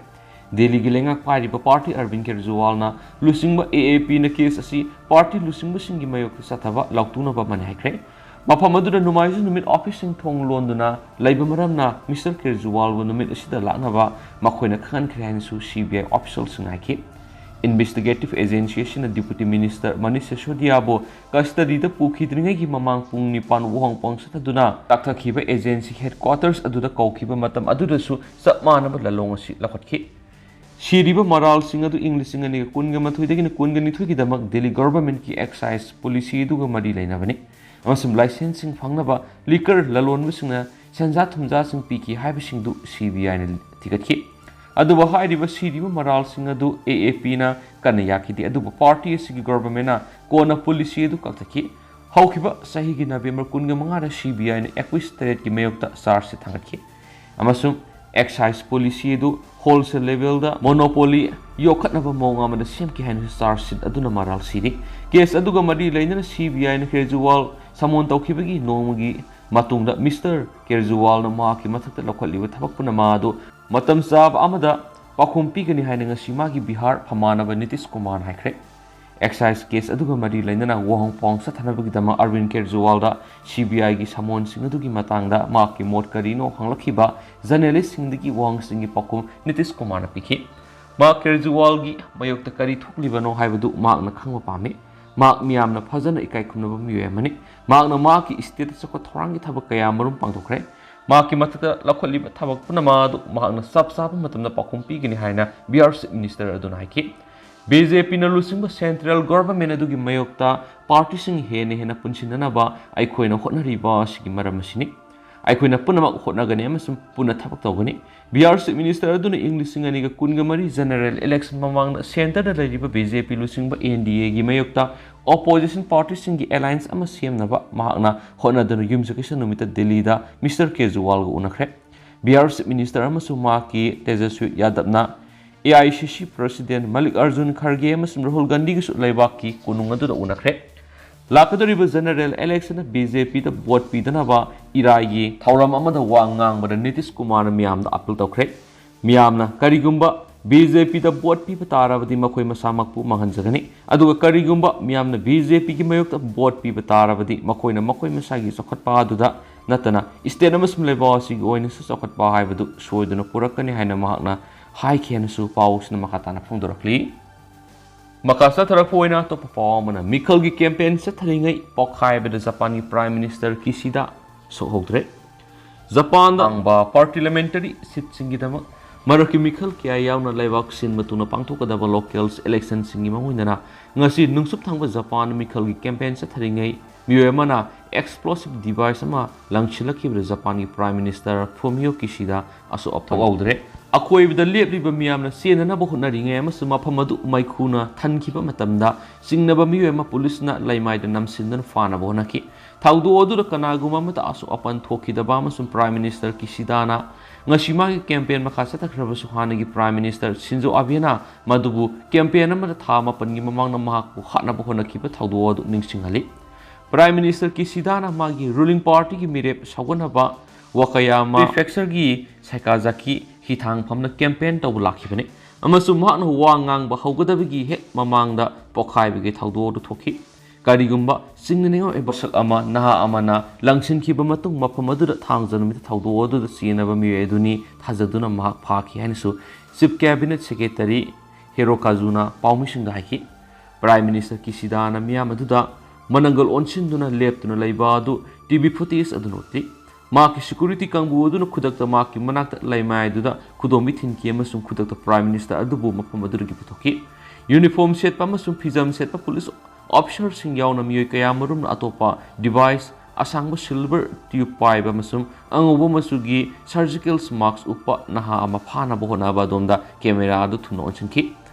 ꯗꯦꯜꯂꯤꯒꯤ ꯂꯩꯉꯥꯛ ꯄꯥꯏꯔꯤꯕ ꯄꯥꯔꯇꯤ ꯑꯔꯕꯤꯟ ꯀꯦꯖ꯭ꯔꯤꯋꯥꯜꯅ ꯂꯨꯆꯤꯡꯕ ꯑꯦ ꯑꯦ ꯄꯤꯅ ꯀꯦꯁ ꯑꯁꯤ ꯄꯥꯔꯇꯤ ꯂꯨꯆꯤꯡꯕꯁꯤꯡꯒꯤ ꯃꯥꯌꯣꯛꯇ ꯆꯠꯊꯕ ꯂꯥꯎꯊꯣꯛꯅꯕ ꯑꯃꯅꯤ ꯍꯥꯏꯈ꯭ꯔꯦ꯫ ꯃꯐꯝ ꯑꯗꯨꯗ ꯅꯣꯡꯃꯥꯏꯖꯤꯡ ꯅꯨꯃꯤꯠ ꯑꯣꯐꯤꯁꯁꯤꯡ ꯊꯣꯡ ꯂꯣꯟꯗꯨꯅ ꯂꯩꯕ ꯃꯔꯝꯅ ꯃꯤꯁꯇꯔ ꯀꯦꯖ꯭ꯔꯤꯋꯥꯜꯕꯨ ꯅꯨꯃꯤꯠ ꯑꯁꯤꯗ ꯂꯥꯛꯅꯕ ꯃꯈꯣꯏꯅ ꯈꯪꯍꯟꯈ꯭ꯔꯦ ꯍꯥꯏꯅꯁꯨ ꯁꯤ ꯕꯤ ꯑꯥꯏ ꯑꯣꯐꯤꯁꯤꯌꯦꯜꯁꯤꯡꯅ ꯍꯥꯏꯈꯤ꯫ ꯏꯟꯚꯦꯁꯇꯤꯒꯦꯇꯤꯚ ꯑꯦꯖꯦꯟꯁꯤ ꯑꯁꯤꯅ ꯗꯤꯄ꯭ꯌꯨꯇꯤ ꯃꯤꯅꯤꯁꯇꯔ ꯃꯅꯤꯁ ꯁꯤꯁꯣꯗꯤꯌꯥꯕꯨ ꯀꯁꯇꯗꯤꯗ ꯄꯨꯈꯤꯗ꯭ꯔꯤꯉꯩꯒꯤ ꯃꯃꯥꯡ ꯄꯨꯡ ꯅꯤꯄꯥꯟ ꯋꯥꯍꯪ ꯄꯥꯎ ꯆꯠꯊꯗꯨꯅ ꯇꯥꯛꯊꯈꯤꯕ ꯑꯦꯖꯦꯟꯁꯤ ꯍꯦꯗꯀ꯭ꯋꯥꯇꯔꯁ ꯑꯗꯨꯗ ꯀꯧꯈꯤꯕ ꯃꯇꯝ ꯑꯗꯨꯗꯁꯨ ꯆꯞ ꯃꯥꯟꯅꯕ ꯂꯥꯂꯣꯡ ꯑꯁꯤ ꯂꯧꯈꯠꯈꯤ꯫ ꯁꯤꯔꯤꯕ ꯃꯔꯥꯜꯁꯤꯡ ꯑꯗꯨ ꯏꯪ ꯂꯤꯁꯤꯡ ꯑꯅꯤꯒ ꯀꯨꯟꯒ ꯃꯥꯊꯣꯏꯗꯒꯤꯅ ꯀꯨꯟꯒ ꯅꯤꯊꯣꯏꯒꯤꯗꯃꯛ ꯗꯦꯜꯂꯤ ꯒꯣꯚꯔꯟꯃꯦꯟꯠꯀꯤ ꯑꯦꯛꯁꯥꯏꯖ ꯄꯣꯂꯤꯁꯤ ꯑꯗꯨꯒ ꯃꯔꯤ ꯂꯩꯅꯕꯅꯤ ꯑꯃꯁꯨꯡ ꯂꯥꯏꯁꯦꯟꯁꯁꯤꯡ ꯐꯪꯅꯕ ꯂꯤꯀꯔ ꯂꯂꯣꯟꯕꯁꯤꯡꯅ ꯁꯦꯟꯖꯥ ꯊꯨꯝꯖꯥꯁꯤꯡ ꯄꯤꯈꯤ ꯍꯥꯏꯕꯁꯤꯡꯗꯨ ꯁꯤ ꯕꯤ ꯑꯥꯏꯅ ꯊꯤꯒꯠꯈꯤ꯫ ꯑꯗꯨꯕꯨ ꯍꯥꯏꯔꯤꯕ ꯁꯤꯔꯤꯕ ꯃꯔꯥꯜꯁꯤꯡ ꯑꯗꯨ ꯑꯦ ꯑꯦ ꯄꯤꯅ ꯀꯟꯅ ꯌꯥꯈꯤꯗꯦ, ꯑꯗꯨꯕꯨ ꯄꯥꯔꯇꯤ ꯑꯁꯤꯒꯤ ꯒꯣꯚꯔꯟꯃꯦꯟꯠꯅ ꯀꯣꯟꯅ ꯄꯣꯂꯤꯁꯤ ꯑꯗꯨ ꯀꯛꯊꯠꯈꯤ꯫ ꯍꯧꯈꯤꯕ ꯆꯍꯤꯒꯤ ꯅꯕꯦꯝꯕꯔ ꯀꯨꯟꯒ ꯃꯉꯥꯗ ꯁꯤ ꯕꯤ ꯑꯥꯏꯅ ꯑꯦꯀ꯭ꯌꯨꯖ ꯇꯔꯦꯠꯀꯤ ꯃꯥꯌꯣꯛꯇ ꯆꯥꯔꯖꯁꯤꯠ ꯊꯥꯡꯒꯠꯈꯤ ꯑꯃꯁꯨꯡ ꯑꯦꯛꯁꯥꯏꯖ ꯄꯣꯂꯤꯁꯤ ꯑꯗꯨ ꯍꯣꯜꯁꯦꯜ ꯂꯦꯚꯦꯜꯗ ꯃꯣꯅꯣꯄꯣꯂꯤ ꯌꯣꯛꯈꯠꯅꯕ ꯃꯑꯣꯡ ꯑꯃꯗ ꯁꯦꯝꯈꯤ ꯍꯥꯏꯅꯁꯨ ꯆꯥꯔꯖꯁꯤꯠ ꯑꯗꯨꯅ ꯃꯔꯥꯜ ꯁꯤꯔꯤ꯫ ꯀꯦꯁ ꯑꯗꯨꯒ ꯃꯔꯤ ꯂꯩꯅꯅ ꯁꯤ ꯕꯤ ꯑꯥꯏꯅ ꯀꯦꯖ꯭ꯔꯤꯋꯥꯜ ꯁꯃꯣꯟ ꯇꯧꯈꯤꯕꯒꯤ ꯅꯣꯡꯃꯒꯤ ꯃꯇꯨꯡꯗ ꯃꯤꯁꯇꯔ ꯀꯦꯖ꯭ꯔꯤꯋꯥꯜꯅ ꯃꯍꯥꯛꯀꯤ ꯃꯊꯛꯇ ꯂꯧꯈꯠꯂꯤꯕ ꯊꯕꯛ ꯄꯨꯝꯅꯃꯛ ꯑꯗꯨ ꯃꯇꯝ ꯆꯥꯕ ꯑꯃꯗ ꯄꯥꯎꯈꯨꯝ ꯄꯤꯒꯅꯤ ꯍꯥꯏꯅ ꯉꯁꯤ ꯃꯥꯒꯤ ꯕꯤꯍꯥꯔ ꯐꯝꯕꯥꯅꯕ ꯅꯤꯇꯤꯁ ꯀꯨꯃꯥꯔꯅ ꯍꯥꯏꯈ꯭ꯔꯦ꯫ ꯑꯦꯛꯁꯥꯏꯖ ꯀꯦꯁ ꯑꯗꯨꯒ ꯃꯔꯤ ꯂꯩꯅꯅ ꯋꯥꯍꯪ ꯄꯥꯎ ꯆꯠꯊꯅꯕꯒꯤꯗꯃꯛ ꯑꯔꯕꯤꯟ ꯀꯦꯖ꯭ꯔꯤꯋꯥꯜꯗ ꯁꯤ ꯕꯤ ꯑꯥꯏꯒꯤ ꯁꯃꯣꯟꯁꯤꯡ ꯑꯗꯨꯒꯤ ꯃꯇꯥꯡꯗ ꯃꯍꯥꯛꯀꯤ ꯃꯣꯠ ꯀꯔꯤꯅꯣ ꯍꯪꯂꯛꯈꯤꯕ ꯖꯔꯅꯦꯂꯤꯁꯁꯤꯡꯗꯒꯤ ꯋꯥꯍꯪꯁꯤꯡꯒꯤ ꯄꯥꯎꯈꯨꯝ ꯅꯤꯇꯤꯁ ꯀꯨꯃꯥꯔꯅ ꯄꯤꯈꯤ꯫ ꯃꯍꯥꯛ ꯀꯦꯖ꯭ꯔꯤꯋꯥꯜꯒꯤ ꯃꯥꯌꯣꯛꯇ ꯀꯔꯤ ꯊꯣꯛꯂꯤꯕꯅꯣ ꯍꯥꯏꯕꯗꯨ ꯃꯍꯥꯛꯅ ꯈꯪꯕ ꯄꯥꯝꯃꯤ꯫ ꯃꯍꯥꯛ ꯃꯤꯌꯥꯝꯅ ꯐꯖꯅ ꯏꯀꯥꯏ ꯈꯨꯝꯅꯕ ꯃꯤꯑꯣꯏ ꯑꯃꯅꯤ꯫ ꯃꯍꯥꯛꯅ ꯃꯍꯥꯛꯀꯤ ꯁ꯭ꯇꯦꯠꯇ ꯆꯥꯎꯈꯠ ꯊꯧꯔꯥꯡꯒꯤ ꯊꯕꯛ ꯀꯌꯥ ꯃꯔꯨꯝ ꯄꯥꯡꯊꯣꯛꯈ꯭ꯔꯦ꯫ ꯃꯍꯥꯛꯀꯤ ꯃꯊꯛꯇ ꯂꯧꯈꯠꯂꯤꯕ ꯊꯕꯛ ꯄꯨꯝꯅꯃꯛ ꯑꯗꯨ ꯃꯍꯥꯛꯅ ꯆꯞ ꯆꯥꯕ ꯃꯇꯝꯗ ꯄꯥꯎꯈꯨꯝ ꯄꯤꯒꯅꯤ ꯍꯥꯏꯅ ꯕꯤꯍꯥꯔ ꯆꯤꯐ ꯃꯤꯅꯤꯁꯇꯔ ꯑꯗꯨꯅ ꯍꯥꯏꯈꯤ꯫ ꯕꯤ ꯖꯦ ꯄꯤꯅ ꯂꯨꯆꯤꯡꯕ ꯁꯦꯟꯇ꯭ꯔꯦꯜ ꯒꯣꯚꯔꯟꯃꯦꯟꯠ ꯑꯗꯨꯒꯤ ꯃꯥꯌꯣꯛꯇ ꯄꯥꯔꯇꯤꯁꯤꯡ ꯍꯦꯟꯅ ꯍꯦꯟꯅ ꯄꯨꯟꯁꯤꯟꯅꯅꯕ ꯑꯩꯈꯣꯏꯅ ꯍꯣꯠꯅꯔꯤꯕ ꯑꯁꯤꯒꯤ ꯃꯔꯝ ꯑꯁꯤꯅꯤ꯫ ꯑꯩꯈꯣꯏꯅ ꯄꯨꯝꯅꯃꯛ ꯍꯣꯠꯅꯒꯅꯤ ꯑꯃꯁꯨꯡ ꯄꯨꯟꯅ ꯊꯕꯛ ꯇꯧꯒꯅꯤ꯫ ꯕꯤꯍꯥꯔ ꯆꯤꯐ ꯃꯤꯅꯤꯁꯇꯔ ꯑꯗꯨꯅ ꯏꯪ ꯂꯤꯁꯤꯡ ꯑꯅꯤꯒ ꯀꯨꯟꯒ ꯃꯔꯤ ꯖꯦꯅꯔꯦꯜ ꯏꯂꯦꯛꯁꯟ ꯃꯃꯥꯡꯗ ꯁꯦꯟꯇꯔꯗ ꯂꯩꯔꯤꯕ ꯕꯤ ꯖꯦ ꯄꯤ ꯂꯨꯆꯤꯡꯕ ꯑꯦꯟ ꯗꯤ ꯑꯦꯒꯤ ꯃꯥꯌꯣꯛꯇ ꯑꯣꯄꯣꯖꯤꯁꯟ ꯄꯥꯔꯇꯤꯁꯤꯡꯒꯤ ꯑꯦꯂꯥꯏꯟꯁ ꯑꯃ ꯁꯦꯝꯅꯕ ꯃꯍꯥꯛꯅ ꯍꯣꯠꯅꯗꯨꯅ ꯌꯨꯝꯁꯀꯩꯁ ꯅꯨꯃꯤꯠꯇ ꯗꯤꯜꯂꯤꯗ ꯃꯤꯁꯇꯔ ꯀꯦꯖ꯭ꯔꯤꯋꯥꯜꯒ ꯎꯅꯈ꯭ꯔꯦ꯫ ꯕꯤꯍꯥꯔ Chief Minister ꯑꯃꯁꯨꯡ ꯃꯍꯥꯛꯀꯤ ꯇꯦꯖꯁ꯭ꯋꯤ ꯌꯥꯗꯕꯅ ꯑꯦ ꯑꯥꯏ ꯁꯤ ꯁꯤ President ꯃꯜꯂꯤꯛ ꯑꯔꯖꯨꯟ ꯈꯔꯒꯦ ꯑꯃꯁꯨꯡ ꯔꯥꯍꯨꯜ ꯒꯥꯟꯙꯤꯒꯁꯨ ꯂꯩꯕꯥꯛꯀꯤ ꯀꯣꯅꯨꯡ ꯑꯗꯨꯗ ꯎꯅꯈ꯭ꯔꯦ꯫ ꯂꯥꯛꯀꯗꯧꯔꯤꯕ general election ꯗ ꯕꯤ ꯖꯦ ꯄꯤꯗ vote ꯄꯤꯗꯅꯕ ꯏꯔꯥꯏꯒꯤ ꯊꯧꯔꯝ ꯑꯃꯗ ꯋꯥ ꯉꯥꯡꯕꯗ ꯅꯤꯇꯤꯁ ꯀꯨꯃꯥꯔꯅ ꯃꯤꯌꯥꯝꯗ appeal ꯇꯧꯈ꯭ꯔꯦ꯫ ꯃꯤꯌꯥꯝꯅ ꯀꯔꯤꯒꯨꯝꯕ ꯕꯤ ꯖꯦ ꯄꯤꯗ vote ꯄꯤꯕ ꯇꯥꯔꯕꯗꯤ ꯃꯈꯣꯏ ꯃꯁꯥꯃꯛꯄꯨ ꯃꯥꯡꯍꯟꯖꯒꯅꯤ꯫ ꯑꯗꯨꯒ ꯀꯔꯤꯒꯨꯝꯕ ꯃꯤꯌꯥꯝꯅ ꯕꯤ ꯖꯦ ꯄꯤꯒꯤ ꯃꯥꯌꯣꯛꯇ vote ꯄꯤꯕ ꯇꯥꯔꯕꯗꯤ ꯃꯈꯣꯏꯅ ꯃꯈꯣꯏ ꯃꯁꯥꯒꯤ ꯆꯥꯎꯈꯠꯄ ꯑꯗꯨꯗ ꯅꯠꯇꯅ state ꯑꯃꯁꯨꯡ ꯂꯩꯕꯥꯛ ꯑꯁꯤꯒꯤ ꯑꯣꯏꯅꯁꯨ ꯆꯥꯎꯈꯠꯄ ꯍꯥꯏꯕꯗꯨ ꯁꯣꯏꯗꯅ ꯄꯨꯔꯛꯀꯅꯤ ꯍꯥꯏꯅ ꯃꯍꯥꯛꯅ ꯍꯥꯏꯈꯤ ꯍꯥꯏꯅꯁꯨ ꯄꯥꯎꯁꯤꯅ ꯃꯈꯥ ꯇꯥꯅ ꯐꯣꯡꯗꯣꯔꯛꯂꯤ꯫ ꯃꯈꯥ ꯆꯠꯊꯔꯛꯄ ꯑꯣꯏꯅ ꯑꯇꯣꯞꯄ ꯄꯥꯎ ꯑꯃꯅ, ꯃꯤꯈꯜꯒꯤ campaign ꯆꯠꯊꯔꯤꯉꯩ ꯄꯣꯈꯥꯏꯕꯗ ꯖꯄꯥꯟꯒꯤ Prime Minister ꯀꯤꯁꯤꯗꯥ ꯁꯣꯛꯍꯧꯗ꯭ꯔꯦ꯫ ꯖꯄꯥꯟꯗ ꯍꯥꯡꯕ parliamentary seat ꯁꯤꯡꯒꯤꯗꯃꯛ ꯃꯔꯛꯀꯤ ꯃꯤꯈꯜ ꯀꯌꯥ ꯌꯥꯎꯅ ꯂꯩꯕꯥꯛ ꯁꯤꯟꯕ ꯊꯨꯡꯅ ꯄꯥꯡꯊꯣꯛꯀꯗꯕ local election ꯁꯤꯡꯒꯤ ꯃꯑꯣꯡ ꯏꯟꯗꯅ ꯉꯁꯤ ꯅꯨꯡꯁꯨꯞ ꯊꯪꯕ ꯖꯄꯥꯟ ꯃꯤꯈꯜꯒꯤ campaign ꯆꯠꯊꯔꯤꯉꯩ ꯃꯤꯑꯣꯏ ꯑꯃꯅ explosive device ꯑꯃ ꯂꯪꯁꯤꯜꯂꯛꯈꯤꯕꯗ ꯖꯄꯥꯟꯒꯤ Prime Minister ꯐꯨꯃꯤꯌꯣ ꯀꯤꯁꯤꯗꯥ ꯑꯁꯣꯛ ꯑꯄꯟ ꯊꯣꯛꯍꯧꯗ꯭ꯔꯦ꯫ ꯑꯀꯣꯏꯕꯗ ꯂꯦꯞꯂꯤꯕ ꯃꯤꯌꯥꯝꯅ ꯆꯦꯟꯅꯅꯕ ꯍꯣꯠꯅꯔꯤꯉꯩ ꯑꯃꯁꯨꯡ ꯃꯐꯝ ꯑꯗꯨ ꯃꯩꯈꯨꯅ ꯊꯟꯈꯤꯕ ꯃꯇꯝꯗ ꯆꯤꯡꯅꯕ ꯃꯤꯑꯣꯏ ꯑꯃ ꯄꯨꯂꯤꯁꯅ ꯂꯩꯃꯥꯏꯗ ꯅꯝꯁꯤꯟꯗꯨꯅ ꯐꯥꯅꯕ ꯍꯣꯠꯅꯈꯤ꯫ ꯊꯧꯗꯣꯛ ꯑꯗꯨꯗ ꯀꯅꯥꯒꯨꯝꯕ ꯑꯃꯠꯇ ꯑꯁꯣꯛ ꯑꯄꯟ ꯊꯣꯛꯈꯤꯗꯕ ꯑꯃꯁꯨꯡ Prime Minister ꯀꯤꯁꯤꯗꯥꯅ ꯉꯁꯤ ꯃꯥꯒꯤ campaign ꯃꯈꯥ ꯆꯠꯊꯈ꯭ꯔꯕꯁꯨ ꯍꯥꯟꯅꯒꯤ Prime Minister ꯁꯤꯟꯖꯣ ꯑꯕꯦꯅ ꯃꯗꯨꯕꯨ campaign ꯑꯃꯗ ꯊꯥ ꯃꯥꯄꯟꯒꯤ ꯃꯃꯥꯡꯗ ꯃꯍꯥꯛꯄꯨ ꯍꯥꯠꯅꯕ ꯍꯣꯠꯅꯈꯤꯕ ꯊꯧꯗꯣꯛ ꯑꯗꯨ ꯅꯤꯡꯁꯤꯡꯍꯜꯂꯤ꯫ Prime Minister ꯀꯤꯁꯤꯗꯥꯅ ꯃꯥꯒꯤ ruling party ꯒꯤ ꯃꯤꯔꯦꯞ ꯁꯧꯒꯠꯅꯕ ꯋꯥꯀꯌꯥꯃꯥ Prefecture ꯒꯤ ꯁꯥꯏꯀꯥꯖꯥꯀꯤ ꯍꯤꯊꯥꯡꯐꯝꯗ campaign ꯇꯧꯕ ꯂꯥꯛꯈꯤꯕꯅꯤ ꯑꯃꯁꯨꯡ ꯃꯍꯥꯛꯅ ꯋꯥ ꯉꯥꯡꯕ ꯍꯧꯒꯗꯕꯒꯤ ꯍꯦꯛ ꯃꯃꯥꯡꯗ ꯄꯣꯈꯥꯏꯕꯒꯤ ꯊꯧꯗꯣꯛ ꯑꯗꯨ ꯊꯣꯛꯈꯤ꯫ ꯀꯔꯤꯒꯨꯝꯕ ꯆꯤꯡꯅꯅꯤꯡꯉꯥꯏ ꯑꯣꯏꯕ ꯄꯣꯠꯁꯛ ꯑꯃ ꯅꯍꯥ ꯑꯃꯅ ꯂꯪꯁꯤꯟꯈꯤꯕ ꯃꯇꯨꯡ ꯃꯐꯝ ꯑꯗꯨꯗ ꯊꯥꯡꯖ ꯅꯨꯃꯤꯠꯇ ꯊꯧꯗꯣꯛ ꯑꯗꯨꯗ ꯆꯦꯟꯅꯕ ꯃꯤꯑꯣꯏ ꯑꯗꯨꯅꯤ ꯊꯥꯖꯗꯨꯅ ꯃꯍꯥꯛ ꯐꯥꯈꯤ ꯍꯥꯏꯅꯁꯨ Chief Cabinet Secretary ꯍꯤꯔꯣꯀꯥꯖꯨꯅ ꯄꯥꯎꯃꯤꯁꯤꯡꯗ ꯍꯥꯏꯈꯤ꯫ Prime Minister ꯀꯤꯁꯤꯗꯥꯅ ꯃꯤꯌꯥꯝ ꯑꯗꯨꯗ ꯃꯅꯪꯒꯜ ꯑꯣꯟꯁꯤꯟꯗꯨꯅ ꯂꯦꯞꯇꯨꯅ ꯂꯩꯕ ꯑꯗꯨ T V footage ꯑꯗꯨꯅ ꯎꯠꯂꯤ꯫ ꯃꯍꯥꯛꯀꯤ security ꯀꯥꯡꯕꯨ ꯑꯗꯨꯅ ꯈꯨꯗꯛꯇ ꯃꯍꯥꯛꯀꯤ ꯃꯅꯥꯛꯇ ꯂꯩꯃꯥꯏꯗꯨꯗ ꯈꯨꯗꯣꯝꯕꯤ ꯊꯤꯟꯈꯤ ꯑꯃꯁꯨꯡ ꯈꯨꯗꯛꯇ Prime Minister ꯑꯗꯨꯕꯨ ꯃꯐꯝ ꯑꯗꯨꯗꯒꯤ ꯄꯨꯊꯣꯛꯈꯤ꯫ Uniform ꯁꯦꯠꯄ ꯑꯃꯁꯨꯡ ꯐꯤꯖꯝ ꯁꯦꯠꯄ ꯄꯨꯂꯤꯁ officer ꯁꯤꯡ ꯌꯥꯎꯅ ꯃꯤꯑꯣꯏ ꯀꯌꯥ ꯑꯃꯔꯣꯝꯅ ꯑꯇꯣꯞꯄ device, ꯑꯁꯥꯡꯕ silver tube ꯄꯥꯏꯕ ꯑꯃꯁꯨꯡ ꯑꯉꯧꯕ ꯃꯆꯨꯒꯤ surgical mask ꯎꯞꯄ ꯅꯍꯥ ꯑꯃ ꯐꯥꯅꯕ ꯍꯣꯠꯅꯕ ꯑꯗꯣꯝꯗ camera ꯑꯗꯨ ꯊꯨꯅ ꯑꯣꯟꯁꯤꯟꯈꯤ꯫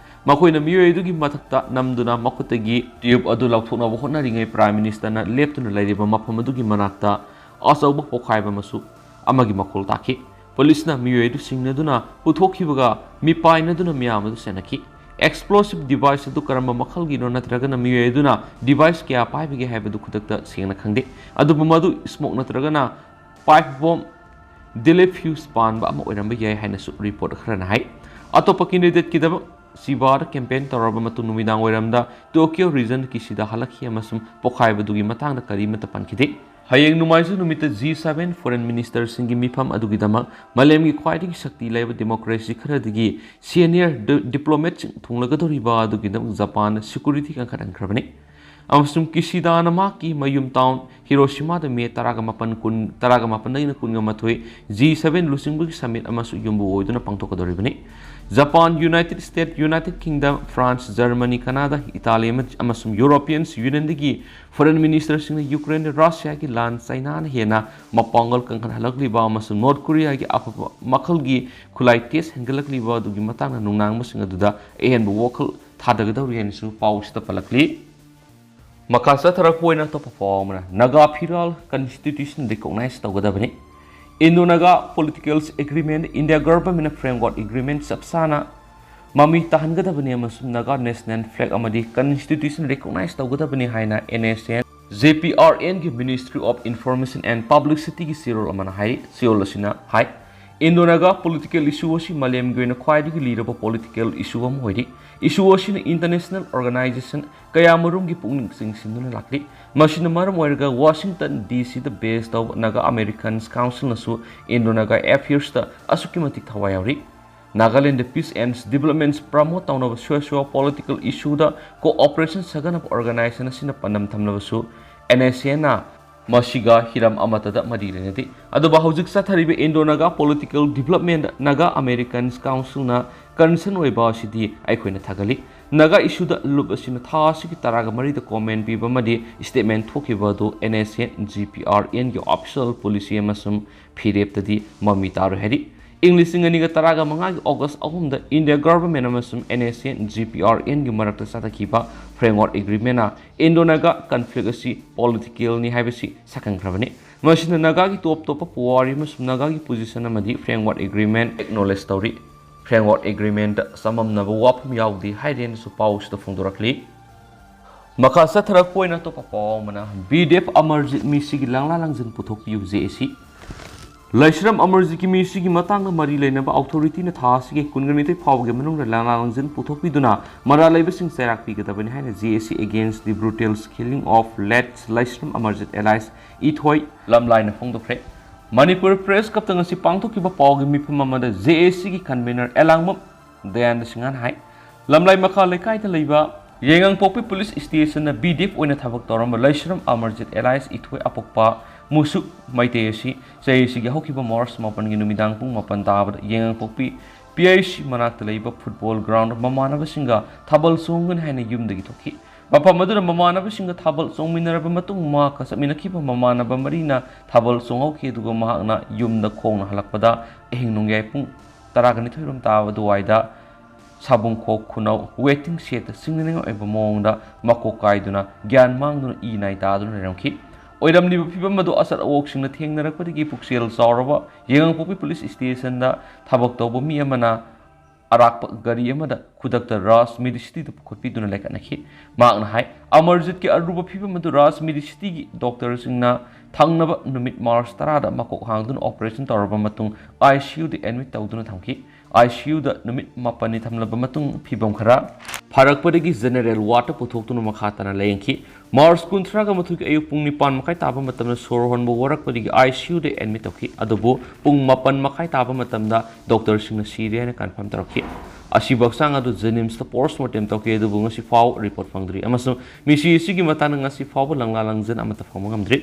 ꯃꯈꯣꯏꯅ ꯃꯤꯑꯣꯏ ꯑꯗꯨꯒꯤ ꯃꯊꯛꯇ ꯅꯝꯗꯨꯅ ꯃꯈꯨꯠꯇꯒꯤ tube ꯑꯗꯨ ꯂꯧꯊꯣꯛꯅꯕ ꯍꯣꯠꯅꯔꯤꯉꯩ Prime Minister ꯅ ꯂꯦꯞꯇꯨꯅ ꯂꯩꯔꯤꯕ ꯃꯐꯝ ꯑꯗꯨꯒꯤ ꯃꯅꯥꯛꯇ ꯑꯆꯧꯕ ꯄꯣꯈꯥꯏꯕ ꯑꯃꯁꯨ ꯑꯃꯒꯤ ꯃꯈꯣꯜ ꯇꯥꯈꯤ꯫ ꯄꯨꯂꯤꯁꯅ ꯃꯤꯑꯣꯏ ꯑꯗꯨ ꯆꯤꯡꯅꯗꯨꯅ ꯄꯨꯊꯣꯛꯈꯤꯕꯒ ꯃꯤꯄꯥꯏꯅꯗꯨꯅ ꯃꯤꯌꯥꯝ ꯑꯗꯨ ꯆꯦꯟꯅꯈꯤ꯫ Explosive device ꯑꯗꯨ ꯀꯔꯝꯕ ꯃꯈꯜꯒꯤꯅꯣ ꯅꯠꯇ꯭ꯔꯒꯅ ꯃꯤꯑꯣꯏ ꯑꯗꯨꯅ device ꯀꯌꯥ ꯄꯥꯏꯕꯒꯦ ꯍꯥꯏꯕꯗꯨ ꯈꯨꯗꯛꯇ ꯁꯦꯡꯅ ꯈꯪꯗꯦ꯫ ꯑꯗꯨꯕꯨ ꯃꯗꯨ smoke ꯅꯠꯇ꯭ꯔꯒꯅ pipe bomb, diffuse ꯄꯥꯟꯕ ꯑꯃ ꯑꯣꯏꯔꯝꯕ ꯌꯥꯏ ꯍꯥꯏꯅꯁꯨ report ꯈꯔꯅ ꯍꯥꯏ꯫ ꯑꯇꯣꯞꯄ candidateꯀꯤꯗꯃꯛ ꯆꯤꯕꯥꯗ campaign ꯇꯧꯔꯕ ꯃꯇꯨꯡ ꯅꯨꯃꯤꯗꯥꯡ ꯋꯥꯏꯔꯝꯗ Tokyo region ꯀꯤꯁꯤꯗ ꯍꯜꯂꯛꯈꯤ ꯑꯃꯁꯨꯡ ꯄꯣꯈꯥꯏꯕꯗꯨꯒꯤ ꯃꯇꯥꯡꯗ ꯀꯔꯤꯃꯠꯇ ꯄꯟꯈꯤꯗꯦ꯫ ꯍꯌꯦꯡ ꯅꯣꯡꯃꯥꯏꯖꯤꯡ ꯅꯨꯃꯤꯠꯇ G seven foreign ministerꯁꯤꯡꯒꯤ ꯃꯤꯐꯝ ꯑꯗꯨꯒꯤꯗꯃꯛ ꯃꯥꯂꯦꯝꯒꯤ ꯈ꯭ꯋꯥꯏꯗꯒꯤ ꯁꯛꯇꯤ ꯂꯩꯕ democracy ꯈꯔꯗꯒꯤ senior di-, diplomatꯁꯤꯡ ꯊꯨꯡꯂꯒꯗꯧꯔꯤꯕ ꯑꯗꯨꯒꯤꯗꯃꯛ ꯖꯄꯥꯟꯅ security ꯀꯟꯈꯠꯍꯟꯈ꯭ꯔꯕꯅꯤ꯫ ꯑꯃꯁꯨꯡ ꯀꯤꯁꯤꯗꯥꯅ ꯃꯍꯥꯛꯀꯤ ꯃꯌꯨꯝ town ꯍꯤꯔꯣꯁꯤꯃꯥꯗ ꯃꯦ ꯇꯔꯥꯒ ꯃꯥꯄꯟ, ꯀꯨꯟ, ꯇꯔꯥꯒ ꯃꯥꯄꯟꯗꯒꯤꯅ ꯀꯨꯟꯒ ꯃꯥꯊꯣꯏ G seven ꯂꯨꯆꯤꯡꯕꯒꯤ summit ꯑꯃꯁꯨ ꯌꯨꯝꯕꯨ ꯑꯣꯏꯗꯨꯅ ꯄꯥꯡꯊꯣꯛꯀꯗꯧꯔꯤꯕꯅꯤ꯫ Japan, United States, United Kingdom, France, Germany, Canada, Italy ꯑꯃ-, ꯑꯃꯁꯨꯡ European Unionꯗꯒꯤ foreign ministerꯁꯤꯡꯅ ꯌꯨꯀ꯭ꯔꯦꯟꯗ ꯔꯁꯤꯌꯥꯒꯤ ꯂꯥꯟ ꯆꯩꯅꯥꯅ ꯍꯦꯟꯅ ꯃꯄꯥꯡꯒꯜ ꯀꯟꯈꯠꯍꯜꯂꯛꯂꯤꯕ ꯑꯃꯁꯨꯡ ꯅꯣꯔꯠ ꯀꯣꯔꯤꯌꯥꯒꯤ ꯑꯐꯕ ꯃꯈꯜꯒꯤ ꯈꯨꯠꯂꯥꯏ test ꯍꯦꯟꯒꯠꯂꯛꯂꯤꯕ ꯑꯗꯨꯒꯤ ꯃꯇꯥꯡꯗ ꯅꯨꯡꯅꯥꯡꯕꯁꯤꯡ ꯑꯗꯨꯗ ꯑꯍꯦꯟꯕ ꯋꯥꯈꯜ ꯊꯥꯗꯒꯗꯧꯔꯤ ꯍꯥꯏꯅꯁꯨ ꯄꯥꯎꯁꯤꯗ ꯄꯜꯂꯛꯂꯤ꯫ ꯃꯈꯥ ꯆꯠꯊꯔꯛꯄ ꯑꯣꯏꯅ ꯑꯇꯣꯞꯄ ꯄꯥꯎ ꯑꯃꯅ, ꯅꯥꯒꯥ federal constitution recognize ꯇꯧꯒꯗꯕꯅꯤ꯫ Indo-Naga political agreement, India governmentꯅ framework agreement ꯆꯞ ꯆꯥꯅ ꯃꯃꯤ ꯇꯥꯍꯟꯒꯗꯕꯅꯤ ꯑꯃꯁꯨꯡ ꯅꯥꯒꯥ national flag ꯑꯃꯗꯤ constitution recognize ꯇꯧꯒꯗꯕꯅꯤ ꯍꯥꯏꯅ N S N G P R Nꯒꯤ Ministry of Information and Publicityꯒꯤ ꯆꯦꯔꯣꯜ ꯑꯃꯅ ꯍꯥꯏꯔꯤ꯫ ꯆꯦꯔꯣꯜ ꯑꯁꯤꯅ ꯍꯥꯏ, Indo-Naga political issue ꯑꯁꯤ ꯃꯥꯂꯦꯝꯒꯤ ꯑꯣꯏꯅ ꯈ꯭ꯋꯥꯏꯗꯒꯤ ꯂꯤꯔꯕ political issue ꯑꯃ ꯑꯣꯏꯔꯤ꯫ Issue ꯑꯁꯤꯅ international organization ꯀꯌꯥꯃꯔꯨꯝꯒꯤ ꯄꯨꯛꯅꯤꯡ ꯆꯤꯡꯁꯤꯟꯗꯨꯅ ꯂꯥꯛꯂꯤ꯫ ꯃꯁꯤꯅ ꯃꯔꯝ ꯑꯣꯏꯔꯒ Washington D Cꯗ base ꯇꯧꯕ Naga Americans Councilꯅꯁꯨ Indo-Naga affairsꯇ ꯑꯁꯨꯛꯀꯤ ꯃꯇꯤꯛ ꯊꯋꯥꯏ ꯌꯥꯎꯔꯤ꯫ Nagalandꯗ peace and developments promote ꯇꯧꯅꯕ socio-political issueꯗ cooperation ꯁꯥꯒꯠꯅꯕ organization ꯑꯁꯤꯅ ꯄꯥꯟꯗꯝ ꯊꯝꯂꯕꯁꯨ, N S Nꯅ ꯃꯁꯤꯒ ꯍꯤꯔꯝ ꯑꯃꯠꯇꯗ ꯃꯔꯤ ꯂꯩꯅꯗꯦ꯫ ꯑꯗꯨꯕꯨ ꯍꯧꯖꯤꯛ ꯆꯠꯊꯔꯤꯕ Indo-Naga political development Naga Americans Councilꯅ concern ꯑꯣꯏꯕ ꯑꯁꯤꯗꯤ ꯑꯩꯈꯣꯏꯅ ꯊꯥꯒꯠꯂꯤ꯫ Naga issueꯗ ꯂꯨꯞ ꯑꯁꯤꯅ ꯊꯥ ꯑꯁꯤꯒꯤ ꯇꯔꯥꯒ ꯃꯔꯤꯗ comment ꯄꯤꯕ ꯑꯃꯗꯤ statement ꯊꯣꯛꯈꯤꯕ ꯑꯗꯨ N S N G P R Nꯒꯤ official policy ꯑꯃꯁꯨꯡ ꯐꯤꯔꯦꯞꯇꯗꯤ ꯃꯃꯤ ꯇꯥꯔꯣꯏ ꯍꯥꯏꯔꯤ꯫ ꯏꯪ ꯂꯤꯁꯤꯡ ꯑꯅꯤꯒ ꯇꯔꯥꯒ ꯃꯉꯥꯒꯤ August ꯑꯍꯨꯝꯗ India government ꯑꯃꯁꯨꯡ N S N G P R Nꯒꯤ ꯃꯔꯛꯇ ꯆꯠꯊꯈꯤꯕ framework agreementꯅ Indo-Naga conflict ꯑꯁꯤ politicalꯅꯤ ꯍꯥꯏꯕꯁꯤ ꯁꯛꯈꯪꯈ꯭ꯔꯕꯅꯤ꯫ ꯃꯁꯤꯅ ꯅꯥꯒꯥꯒꯤ ꯇꯣꯞ ꯇꯣꯞꯄ ꯄꯨꯋꯥꯔꯤ ꯑꯃꯁꯨꯡ ꯅꯥꯒꯥꯒꯤ position ꯑꯃꯗꯤ framework agreement acknowledge ꯇꯧꯔꯤ꯫ Framework agreement ꯆꯃꯝꯅꯕ ꯋꯥꯐꯝ ꯌꯥꯎꯗꯦ ꯍꯥꯏꯔꯦꯅꯁꯨ ꯄꯥꯎꯁꯤꯗ ꯐꯣꯡꯗꯣꯔꯛꯂꯤ꯫ ꯃꯈꯥ ꯆꯠꯊꯔꯛꯄ ꯑꯣꯏꯅ ꯑꯇꯣꯞꯄ ꯄꯥꯎ ꯑꯃꯅ, ꯕꯤ ꯗꯦꯕ ꯑꯃꯔꯖꯤꯠ ꯃꯤꯁꯤꯒꯤ ꯂꯪꯂꯥ ꯂꯪꯖꯤꯟ ꯄꯨꯊꯣꯛꯄꯤꯌꯨ, ꯖꯦ ꯑꯦ ꯁꯤ꯫ ꯂꯩꯁ꯭ꯔꯝ ꯑꯃꯔꯖꯤꯠꯀꯤ ꯃꯤꯁꯤꯒꯤ ꯃꯇꯥꯡꯗ ꯃꯔꯤ ꯂꯩꯅꯕ ꯑꯣꯊꯣꯔꯤꯇꯤꯅ ꯊꯥ ꯑꯁꯤꯒꯤ ꯀꯨꯟꯒ ꯅꯤꯊꯣꯏ ꯐꯥꯎꯕꯒꯤ ꯃꯅꯨꯡꯗ ꯂꯪꯂꯥ ꯂꯪꯖꯤꯟ ꯄꯨꯊꯣꯛꯄꯤꯗꯨꯅ ꯃꯔꯥꯜ ꯂꯩꯕꯁꯤꯡ ꯆꯩꯔꯥꯛ ꯄꯤꯒꯗꯕꯅꯤ ꯍꯥꯏꯅ J A C Against the Brutal Killing of Late ꯂꯩꯁ꯭ꯔꯝ Amarjeet alias ꯏꯊꯣꯏ ꯂꯝꯂꯥꯏꯅ ꯐꯣꯡꯗꯣꯛꯈ꯭ꯔꯦ꯫ Manipur Press Clubꯇ ꯉꯁꯤ ꯄꯥꯡꯊꯣꯛꯈꯤꯕ ꯄꯥꯎꯒꯤ ꯃꯤꯐꯝ ꯑꯃꯗ J A Cꯒꯤ convener ꯑꯦꯂꯥꯡꯕꯝ ꯗꯌꯥꯅꯟꯗ ꯁꯤꯡꯍꯅ ꯍꯥꯏ, ꯂꯝꯂꯥꯏ ꯃꯈꯥ ꯂꯩꯀꯥꯏꯗ ꯂꯩꯕ ꯌꯥꯏꯉꯪꯄꯣꯛꯄꯤ ꯄꯨꯂꯤꯁ ꯁ꯭ꯇꯦꯁꯟꯗ B D F ꯑꯣꯏꯅ ꯊꯕꯛ ꯇꯧꯔꯝꯕ ꯂꯩꯁ꯭ꯔꯝ ꯑꯃꯔꯖꯤꯠ alias ꯏꯊꯣꯏ ꯑꯄꯣꯛꯄ ꯃꯨꯁꯨ ꯃꯩꯇꯩ ꯑꯁꯤ ꯆꯍꯤꯁꯤꯒꯤ ꯍꯧꯈꯤꯕ ꯃꯥꯔꯆ ꯃꯥꯄꯟꯒꯤ ꯅꯨꯃꯤꯗꯥꯡ ꯄꯨꯡ ꯃꯥꯄꯟ ꯇꯥꯕꯗ ꯌꯥꯏꯉꯪꯄꯣꯛꯄꯤ P I C ꯃꯅꯥꯛꯇ ꯂꯩꯕ football ground ꯃꯃꯥꯟꯅꯕꯁꯤꯡꯒ ꯊꯥꯕꯜ ꯆꯣꯡꯒꯅꯤ ꯍꯥꯏꯅ ꯌꯨꯝꯗꯒꯤ ꯊꯣꯛꯈꯤ꯫ ꯃꯐꯝ ꯑꯗꯨꯗ ꯃꯃꯥꯟꯅꯕꯁꯤꯡꯒ ꯊꯥꯕꯜ ꯆꯣꯡꯃꯤꯟꯅꯔꯕ ꯃꯇꯨꯡ ꯃꯍꯥꯛꯀ ꯆꯠꯃꯤꯟꯅꯈꯤꯕ ꯃꯃꯥꯟꯅꯕ ꯃꯔꯤꯅ ꯊꯥꯕꯜ ꯆꯣꯡꯍꯧꯈꯤ, ꯑꯗꯨꯒ ꯃꯍꯥꯛꯅ ꯌꯨꯝꯗ ꯈꯣꯡꯅ ꯍꯜꯂꯛꯄꯗ ꯑꯍꯤꯡ ꯅꯣꯡꯌꯥꯏ ꯄꯨꯡ ꯇꯔꯥꯒ ꯅꯤꯊꯣꯏ ꯔꯣꯝ ꯇꯥꯕ ꯑꯗꯨꯋꯥꯏꯗ ꯁꯥꯕꯨꯡꯈꯣꯛ ꯈꯨꯅꯧ waiting shedꯇ ꯁꯤꯡꯅꯅꯤꯡꯉꯥꯏ ꯑꯣꯏꯕ ꯃꯑꯣꯡꯗ ꯃꯀꯣꯛ ꯀꯥꯏꯗꯨꯅ ꯒ꯭ꯌꯥꯟ ꯃꯥꯡꯗꯨꯅ ꯏ ꯅꯥꯏ ꯇꯥꯗꯨꯅ ꯂꯩꯔꯝꯈꯤ꯫ ꯑꯣꯏꯔꯝꯂꯤꯕ ꯐꯤꯕꯝ ꯑꯗꯨ ꯑꯆꯠ ꯑꯋꯣꯛꯁꯤꯡꯅ ꯊꯦꯡꯅꯔꯛꯄꯗꯒꯤ ꯄꯨꯛꯆꯦꯜ ꯆꯥꯎꯔꯕ ꯌꯥꯏꯉꯪꯄꯣꯛꯄꯤ ꯄꯨꯂꯤꯁ ꯁ꯭ꯇꯦꯁꯟꯗ ꯊꯕꯛ ꯇꯧꯕ ꯃꯤ ꯑꯃꯅ ꯑꯔꯥꯛꯄ ꯒꯥꯔꯤ ꯑꯃꯗ ꯈꯨꯗꯛꯇ ꯔꯥꯖ ꯃꯦꯗꯤꯁꯤꯇꯤꯗ ꯄꯨꯈꯠꯄꯤꯗꯨꯅ ꯂꯩꯈꯠꯅꯈꯤ꯫ ꯃꯍꯥꯛꯅ ꯍꯥꯏ, ꯑꯃꯔꯖꯤꯠꯀꯤ ꯑꯔꯨꯕ ꯐꯤꯕꯝ ꯑꯗꯨ ꯔꯥꯖ ꯃꯦꯗꯤꯁꯤꯇꯤꯒꯤ ꯗꯣꯛꯇꯔꯁꯤꯡꯅ ꯊꯪꯅꯕ ꯅꯨꯃꯤꯠ ꯃꯥꯔꯆ ꯇꯔꯥꯗ ꯃꯀꯣꯛ ꯍꯥꯡꯗꯨꯅ operation ꯇꯧꯔꯕ ꯃꯇꯨꯡ I C Uꯗ admit ꯇꯧꯗꯨꯅ ꯊꯝꯈꯤ꯫ I C Uꯗ ꯅꯨꯃꯤꯠ ꯃꯥꯄꯟꯅꯤ ꯊꯝꯂꯕ ꯃꯇꯨꯡ ꯐꯤꯕꯝ ꯈꯔ ꯐꯔꯛꯄꯗꯒꯤ general wardꯇ ꯄꯨꯊꯣꯛꯇꯨꯅ ꯃꯈꯥ ꯇꯥꯅ ꯂꯥꯌꯦꯡꯈꯤ꯫ ꯃꯥꯔꯆ ꯀꯨꯟꯊ꯭ꯔꯥꯒ ꯃꯥꯊꯣꯏꯒꯤ ꯑꯌꯨꯛ ꯄꯨꯡ ꯅꯤꯄꯥꯟ ꯃꯈꯥꯏ ꯇꯥꯕ ꯃꯇꯝꯗ ꯁꯣꯔ ꯍꯣꯟꯕ ꯋꯥꯔꯛꯄꯗꯒꯤ I C Uꯗ admit ꯇꯧꯈꯤ, ꯑꯗꯨꯕꯨ ꯄꯨꯡ ꯃꯥꯄꯟ ꯃꯈꯥꯏ ꯇꯥꯕ ꯃꯇꯝꯗ ꯗꯣꯛꯇꯔꯁꯤꯡꯅ ꯁꯤꯔꯦ ꯍꯥꯏꯅ confirm ꯇꯧꯔꯛꯈꯤ꯫ ꯑꯁꯤꯕ ꯍꯛꯆꯥꯡ ꯑꯗꯨ JNIMSꯇ postmortem ꯇꯧꯈꯤ, ꯑꯗꯨꯕꯨ ꯉꯁꯤ ꯐꯥꯎꯕ report ꯐꯪꯗ꯭ꯔꯤ ꯑꯃꯁꯨꯡ ꯃꯤꯁꯤ ꯑꯁꯤꯒꯤ ꯃꯇꯥꯡꯗ ꯉꯁꯤ ꯐꯥꯎꯕ ꯂꯪꯂꯥ ꯂꯪꯖꯟ ꯑꯃꯠꯇ ꯐꯪꯕ ꯉꯝꯗ꯭ꯔꯤ꯫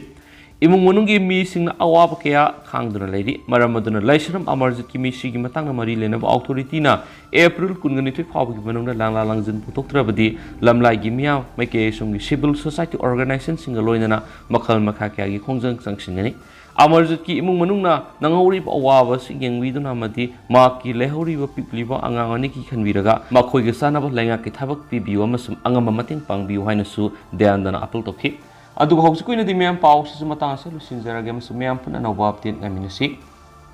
ꯏꯃꯨꯡ ꯃꯅꯨꯡꯒꯤ ꯃꯤꯁꯤꯡꯅ ꯑꯋꯥꯕ ꯀꯌꯥ ꯈꯥꯡꯗꯨꯅ ꯂꯩꯔꯤ꯫ ꯃꯔꯝ ꯑꯗꯨꯅ ꯂꯩꯁ꯭ꯔꯝ ꯑꯃꯔꯖꯤꯠꯀꯤ ꯃꯤꯁꯤꯒꯤ ꯃꯇꯥꯡꯗ ꯃꯔꯤ ꯂꯩꯅꯕ ꯑꯣꯊꯣꯔꯤꯇꯤꯅ ꯑꯦꯄ꯭ꯔꯤꯜ ꯀꯨꯟꯒ ꯅꯤꯊꯣꯏ ꯐꯥꯎꯕꯒꯤ ꯃꯅꯨꯡꯗ ꯂꯪꯂꯥ ꯂꯪꯖꯟ ꯄꯨꯊꯣꯛꯇ꯭ꯔꯕꯗꯤ ꯂꯝꯂꯥꯏꯒꯤ ꯃꯤꯌꯥꯝ, ꯃꯥꯏꯀꯩ ꯑꯁꯣꯝꯒꯤ civil society organizationꯁꯤꯡꯒ ꯂꯣꯏꯅꯅ ꯃꯈꯜ ꯃꯈꯥ ꯀꯌꯥꯒꯤ ꯈꯣꯡꯖꯪ ꯆꯪꯁꯤꯟꯒꯅꯤ꯫ ꯑꯃꯔꯖꯤꯠꯀꯤ ꯏꯃꯨꯡ ꯃꯅꯨꯡꯅ ꯅꯪꯍꯧꯔꯤꯕ ꯑꯋꯥꯕ ꯑꯁꯤ ꯌꯦꯡꯕꯤꯗꯨꯅ ꯑꯃꯗꯤ ꯃꯍꯥꯛꯀꯤ ꯂꯩꯍꯧꯔꯤꯕ ꯄꯤꯛꯂꯤꯕ ꯑꯉꯥꯡ ꯑꯅꯤꯒꯤ ꯈꯟꯕꯤꯔꯒ ꯃꯈꯣꯏꯒ ꯆꯥꯟꯅꯕ ꯂꯩꯉꯥꯛꯀꯤ ꯊꯕꯛ ꯄꯤꯕꯤꯌꯨ ꯑꯃꯁꯨꯡ ꯑꯉꯝꯕ ꯃꯇꯦꯡ ꯄꯥꯡꯕꯤꯌꯨ ꯍꯥꯏꯅꯁꯨ ꯗꯌꯥꯅꯟꯗꯅ appeal ꯇꯧꯈꯤ꯫ ꯑꯗꯨꯒ ꯍꯧꯖꯤꯛꯀꯤ ꯑꯣꯏꯅꯗꯤ ꯃꯌꯥꯝ ꯄꯥꯎꯁꯤꯁꯨ ꯃꯇꯥꯡ ꯑꯁꯤꯗ ꯂꯣꯏꯁꯤꯟꯖꯔꯒꯦ ꯑꯃꯁꯨꯡ ꯃꯌꯥꯝ ꯄꯨꯟꯅ ꯑꯅꯧꯕ ꯑꯞꯗꯦꯠ ꯉꯥꯏꯃꯤꯟꯅꯁꯤ꯫